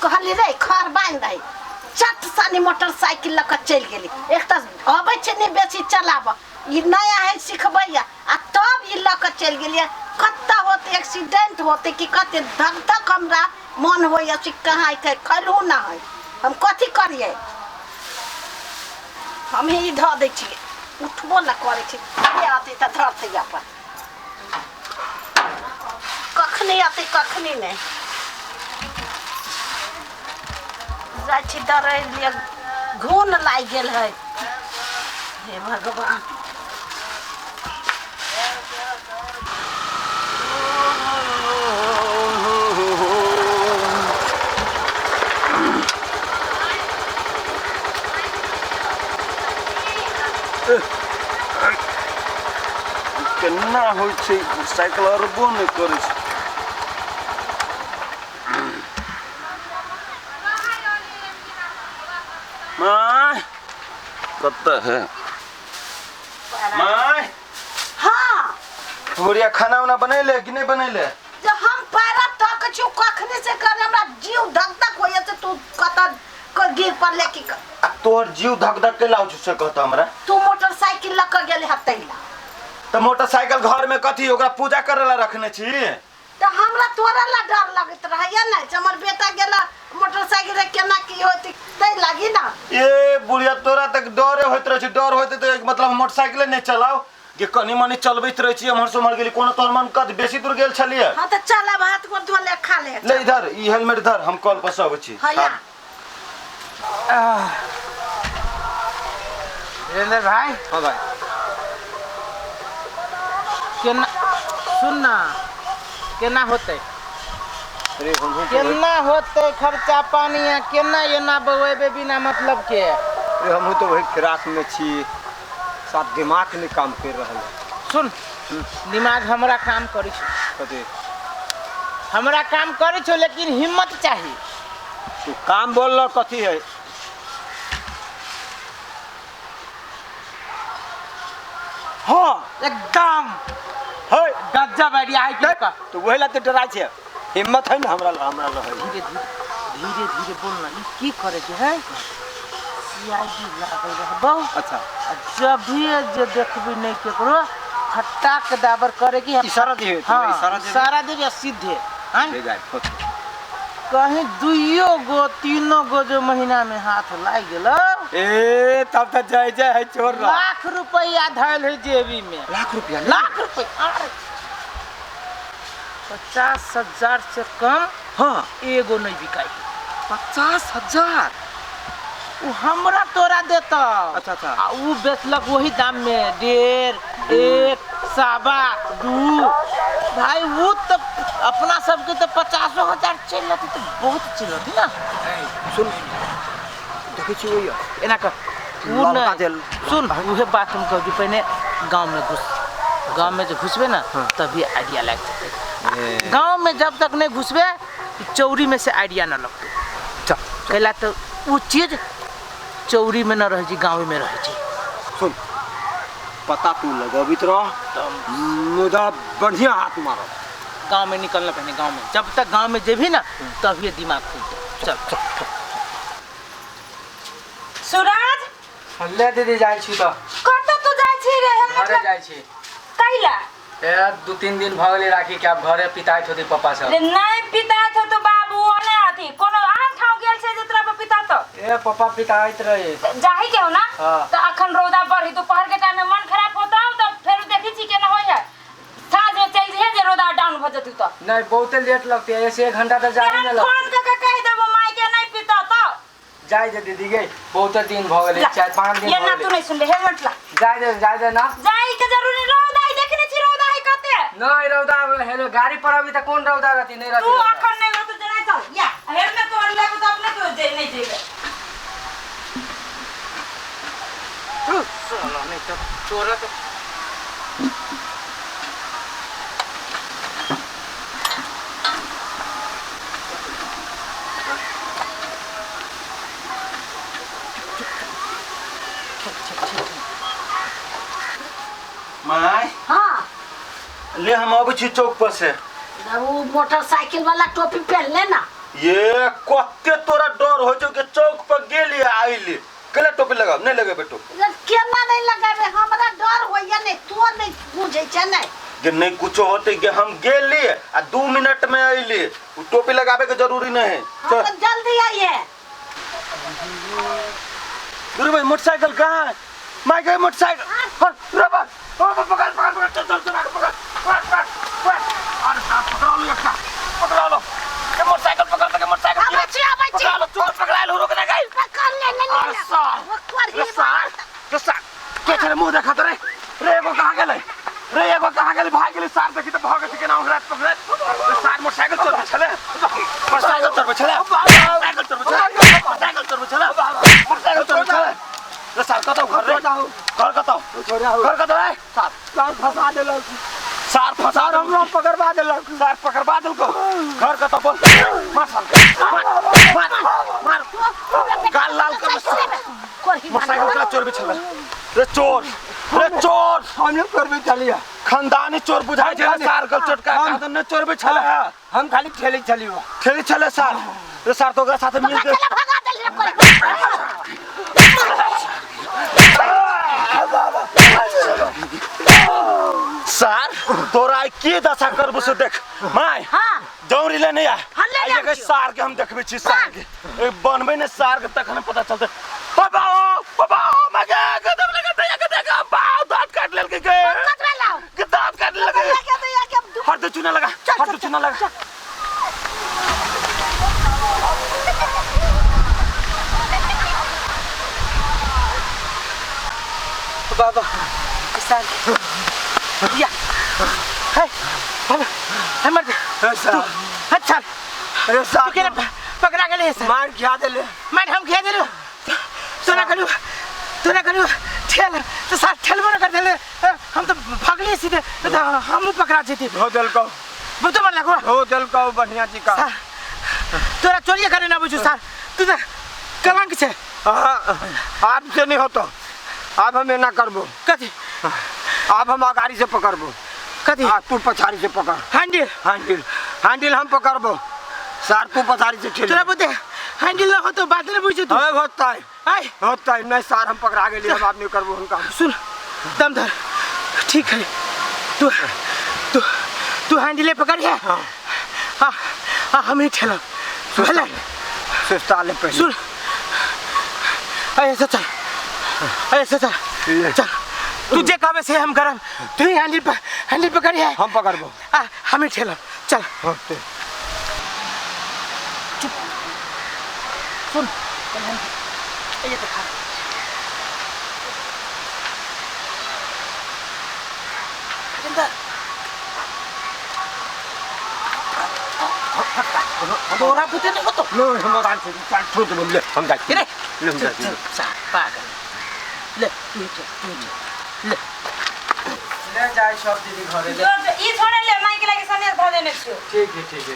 कहली रे खर बान्हि दही, चट सनी मोटरसाइकिल लऽ कऽ चलि गेली। एक तऽ अबै छै नहि बेसी चलाबऽ, ई नया है सिखबैया, आ तब ई लऽ कऽ चलि गेलियै। कतऽ होतै एक्सीडेंट होतै कि कते धक धक हमरा मन होइए से कहाँ के खैलहुँ ना है। हम कथी करियै? हम ही धऽ दै छियै, उठबो न करै छै। के अतै तऽ धरतै अपन, कखनी अतै कखनी नहि। जाइ छी डरै लिए, घून लागि गेल है। हे भगवान। केना होइ छै, साइकिल अरबो नहि करै छै। माय कतऽ है माय? हाँ बुढ़िया, खाना उना बनैले कि नहि बनैले? जब हम पैरा तक छी कखनी से कर, हमरा जीव धक धक होइए से तू कतऽ गिर पड़ले की आ तोहर जीव धक धक के लाउ से कहता हमरा? तू मोटरसाइकिल लऽ कऽ गेले हतै ला। तऽ मोटरसाइकिल घर में कथी ओकरा पूजा करे ला रखने छी? तऽ हमरा तोरा ला डर लगैत रहैया ने, जे हमर बेटा गेला मोटरसाइकिल रे केना की होत, तै लागी ना। ए बुढ़िया, तोरा तक डरे होइत रहै छै। डर होइत तऽ एक मतलब मोटरसाइकिले नहि चलाउ जे कनी मनी चलबैत रहै छी। एम्हर से उम्हर गेली, कोनो तोहर मन कत बेसी दूर गेल छलियै? हाँ तऽ चल, अब हाथ गोर धो ले, खा ले। ले इधर ई हेलमेट धर, हम कल पर से अबै छी। हाँ या। वीरेंद्र भाई। हाँ भाई। केना सुन ना, केना होतै? अरे हमहूँ तो केना होतै खर्चा पानी आ केना एना बौएबे बिना मतलब के? अरे हमहूँ तो वही फिराक में छी, साथ दिमाग नहीं काम कर रहल है। सुन, दिमाग हमरा काम करै छै। कथी? हमरा काम करै छौ, लेकिन हिम्मत चाही। तू काम बोल रहा कथी है? हाँ एकदम है गजब आइडिया है कि का? तो वही ला तो डराइ छै। हिम्मत है ना हमरा ला, हमरा ला है। धीरे धीरे धीरे धीरे बोलना। ई की करे के है, सीआईडी लागल रहबौ। अच्छा। आ जब भी जे देखबी नहीं केकरो, फटाक दाबर करे की। इशारा दिहे? हाँ। इशारा दिहे। इशारा देबी आ सीधे हैं ले जाए होते। कहीं दुइयो गो तीनो गो जो महीना में हाथ लाग गेलो। ए तब तो जय जय है चोर ला। लाख रुपया धैल है जेबी में। लाख रुपया? लाख रुपया। 50,000 से कम हाँ एगो नहीं बिकाई। 50,000? उ हमरा तोरा देता। अच्छा, अच्छा। आ उ बेचलक वही दाम में 1.5, 1, 2.25, 2। भाई वो तो अपना सबके तो 50,000 चलि रहती तो बहुत चलि रहती ना। सुन, देखै छी ओहि एना कर उ ललका नहीं देल। सुन, उहे बात हम कहू, पहिने गांव में घुस। गांव में जो घुसबे ना तभी आइडिया लाग जेतै। गांव में जब तक नहीं घुसबे, चौरी में से आइडिया न लगतै। चल। कैला तो उ चीज चौरी में न रहै छै, गाँव में रहै छै। सुन, पता तू लगबित रह, मुदा बढ़िया हाथ मारब। गांव में निकलना पहले। गांव में जब तक गांव में जेबी ना तभी दिमाग खुलते। चल चल। सूरज। ले दीदी, जाइ छी तऽ। कतऽ तू जाइ छी रे? हेलमेट घरे जाइ छी। कैला? ए 2-3 दिन भऽ गेलै राखी के, आब घरे पिताइत होती पप्पा सब। रे नहीं पिताइत हो तो बाबू, ओने अथी कोनो आन ठाव गेल छै जे तोरा पर पिता तो? ए पप्पा पिताइत रहे। जाही के हो ना? हाँ। तो अखन रौदा बढ़ी, दोपहर के टाइम में मन खराब होता तो फेर देखी छी केना होय है। साँझ में चल जइहे जे रौदा डाउन भ जेतौ तो। नहीं, बहुते लेट लगते, ऐसे 1 घंटा तो जाही हम न लगते। फोन क के कहि देबो माय के, नहीं पिता तो। जाय दे दीदी गे, बहुते दिन भऽ गेलै, 4-5 दिन ये भऽ ना तू गेलै। नहीं सुनले, हेलमेट ला। जाय दे, जाय दे ना। जाई के जरूरी रौदा है, देखने छी रौदा है कते। नहीं रौदा हेलो गाड़ी पर अभी तक कौन रौदा रहती नहीं रहती तू रौदा। अखन नहीं हो तो जना चल या हेलमेट तो लेबो तो अपने तो जे नहीं जेबे। तू साला नहीं तो तोरा तो माय। हाँ। ले, हम अबै छी चौक पर से। वो मोटरसाइकिल वाला टोपी पहन ले ना। ये कते तोरा डर होइ छौ कि चौक पर गेली आ आइली केला टोपी लगाब नहीं लगेबे टोपी। केना नहीं लगाबे, हमरा डर होइया नहीं, तू नहीं बुझै छै नहीं। जे नहीं कुछो होते कि हम गेली आ 2 मिनट में अइली, उ टोपी लगाबे के जरूरी नहीं है। हम तो जल्दी आइए। गुरु भाई मोटरसाइकिल कहाँ है? माय गए मोटरसाइकिल। रे बा, ओ पकड़ पकड़ पकड़, चल चल चल पकड़ पकड़ पकड़ पकड़। अरे साहब पकड़ा लो एकटा, पकड़ा लो। के मोटरसाइकिल पकड़ के मोटरसाइकिल। आबै छी, आबै छी। पकड़ा लो, चोर पकड़ा लो, रोक ना गई। पकड़ ले ले ले। अरे साहब, वो करही रे साहब, रे साहब, के छले मुंह देखा तो रे। रे एगो कहाँ गेलै? रे एगो कहाँ गेलै? भाग गेलै सार देखी त भाग गेलै केना ओकरा पकड़े। रे सार मोटरसाइकिल चोर छले। मोटरसाइकिल चोर छले। मोटरसाइकिल चोर छले। मोटरसाइकिल चोर छले। मोटरसाइकिल चोर छले। रे सार कतौ घर रे? घर कतौ? घर कतौ रे? सार सार फंसा देलक। सार फंसा सार हमरा पकड़वा देलक। सार पकड़वा देलको। घर कतौ बोल। मार सार मार मार मार। गाल लाल कर। मोटरसाइकिल चला चोर भी छले। रे चोर, रे चोर, हम लोग चोर भी चलिया। खानदानी चोर बुझाई छै सार गल चोटका कादन ने चोर भी छले। हम खाली ठेली चलियो। ठेली छले सार। रे सार तो ओकरा साथे मिल के भगा देली रे कोई। सार तोरा की दशा करबो से देख। My हां दौड़ी ले नहीं आ। हम ले जाय के सार के हम देखबै छी सार के। ए बनबै ने सार के तखन पता चलतै। बाबा बाबा मगे कदम लगा दे के देख बाव दांत काट लेलकै के। कतरा लाओ के दांत काट लेलकै। हट दे चूना लगा, हट दे चूना लगा। बाबा किसान या है बाबा है मर दे अच्छा। अरे साहब तू केना पकड़ा गेलै सर? मार खिया देले। मार हम खिया देलु। तोरा करू, तोरा करू ठेल तो साथ ठेलबो न कर देले। हम तो भागलिए सीधे तो हम पकड़ा जेती। हो देलको बहुतो मन लगो। हो देलको बढ़िया जी का। तोरा चोरी करे ना बुझू सर, तू तो कलंक छे। आप से नहीं होतो, आप हमें ना करबो। कथी? आप हम अगाड़ी से पकड़बो। कथी? तू पछाड़ी से पकड़। हैंडल हैंडल हैंडल हम पकड़बो सार, तू पछाड़ी से ठेल। तोरा बुते हैंडल ना हो तो बात नहीं बुझू तू। हां होता है, आय होता है नहीं सार, हम पकड़ा गेली, हम आप नहीं करबो हुनका। सुन दम धर, ठीक है तू तू तू हैंडल पकड़ है। हां हां हां हम ही ठेलब। भले सुस्ता ले पहले। सुन ऐसा चल, ऐसा चल चल, तू जे कहबे से हम करब। तू ही हैंडल पर हैंडल पकड़ है। हम पकड़बो, हम ही ठेलब। चल चुप सुन ये देखा तोरा बुते नहीं होतो। लो हम गाड़ी से चल छोड़ दे ले, हम जाई रे ले, हम जाई पागल ले तू चल, तू चल ले ले जाय सब दीदी घरे ले। ई छोड़े ले माई के लागी सनेस ध देने छियो। ठीक है ठीक है।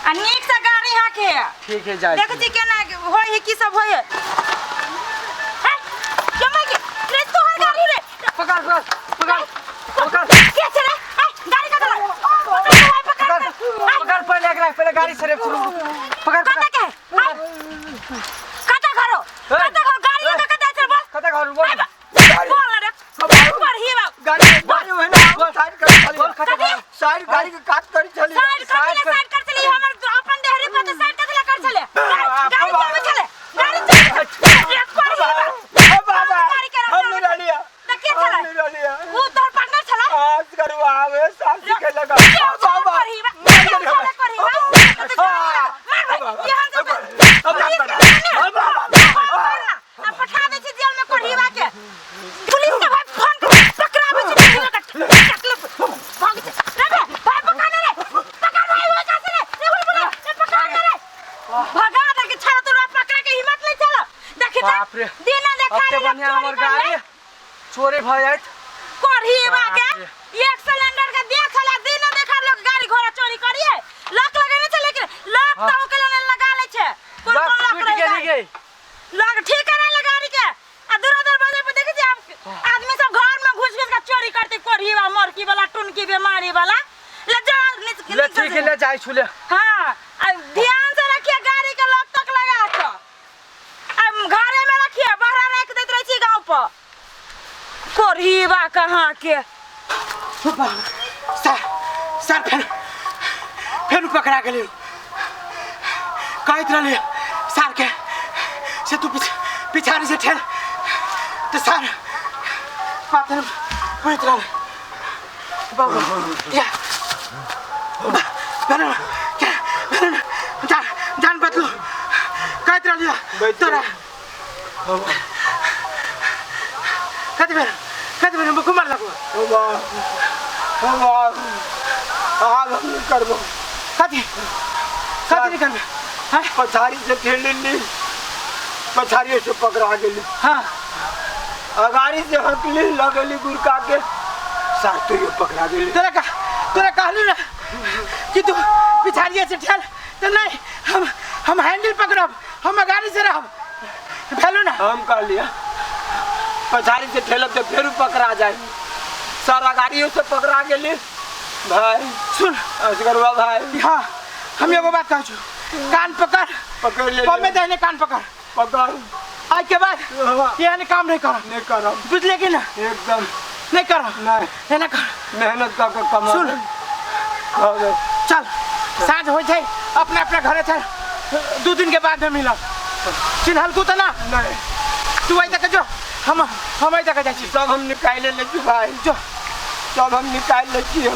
आ नीक से गाड़ी हाके। ठीक है जाय। देखै छी केना होय है की सब होय है। है के माई के रे तोहर गाड़ी रे पकड़ पकड़ पकड़ पकड़ के छै रे? ए गाड़ी कत ला पकड़ पकड़ पहले एकरा पहले गाड़ी से रे शुरू पकड़ कत के कत घरो कत घर गाड़ी के कत छै बस कत घर बोल बोल रे पर ही बा गाड़ी गाड़ी वही ना साइड कर चली, साइड गाड़ी के काट कर चली, साइड कर चली, साइड कर चली। हमर अपन देहरी पर तो साइड कर कर चले गाड़ी चलबे चले गाड़ी चले रे पर ही बा बाबा गाड़ी के हम नहीं डालिया त के छला हम नहीं डालिया उ तोर पार्टनर छला आज करवा आवे सासी के लगा बाबा पर ही बा पर ही बा मार भाई यहां से अब पठा दे छी जेल में कोढ़ीवा के। पुलिस के भाई फोन पकड़ाबै छी टकले भाग छै रे बे भाई पकड़ रे पकड़ भाई हो जा से रे रे बोल रे पकड़ रे भगा दे के छड़ तोरा पकड़ के हिम्मत नहीं चला। देखी बाप रे दिना देखा अब बढ़िया हमर गाड़ी चोरी भ जाइत कोढ़ीवा के एक सिलेंडर के दे छला दिना देखा लोग गाड़ी घोड़ा चोरी करिए लॉक लगेने छै लेकिन लॉक त ओकरा ने लगा ले छै कोन लॉक कोन लॉक टूट गेली गई लॉक ठीक करे ले गाड़ी के। आ दूर दूर बजे पे देखै छी आदमी सब घर में घुस घुस के चोरी करते कोढ़ीवा मरकी वाला टुनकी बीमारी वाला। ले जा ले ठीक है ले जाय छु ले। हां आ पर कोढ़ीबा कहाँ के। सर सर फेर फेर पकड़ा गेलै। कहैत रहलियै सार के से तू पिछाड़ी से ठेल तो सार पाथर पुरैत रहलै। बाबू या जान जान बदलू कहैत रहलियै तोरा कति बेर हम कुमार लगो। आब हम नहीं करबो। कथी कथी नहीं करबे? हाँ? पछाड़ी से ठेल ली, पछाड़ी से पकड़ा गेली। हाँ। अगाड़ी से हकली लगली गुरका के सार तो ये पकड़ा गेली। तोरा का तोरा कहलू ना कि तू पिछाड़िए से ठेल तो नहीं हम हैंडल पकड़ब, हम अगाड़ी से रहब भेलू ना। हम कहलिए पछाड़ी से ठेलब तो फेर पकड़ा जाए, सर अगाड़ियों से पकड़ा गेली। भाई सुन असगरवा भाई। हाँ हम एगो बात कहै छु, कान पकड़ पकड़ ले, पम्मे दहने कान पकड़ पकड़। आज के बाद एहन काम नहीं करब। नहीं करब। बुझले कि ना? एकदम नहीं करब। नहीं एना कर, मेहनत कर के कमा। सुन चल साँझ होइ छै अपना अपना घरे चल, 2 दिन के बाद में मिलब। चिन्हल तू तो ना? नहीं। तू अइ तक जो, हम अइ तक जाइ छी। सब हम निकालि लै छी भाई, जो सब हम निकालि लै छी।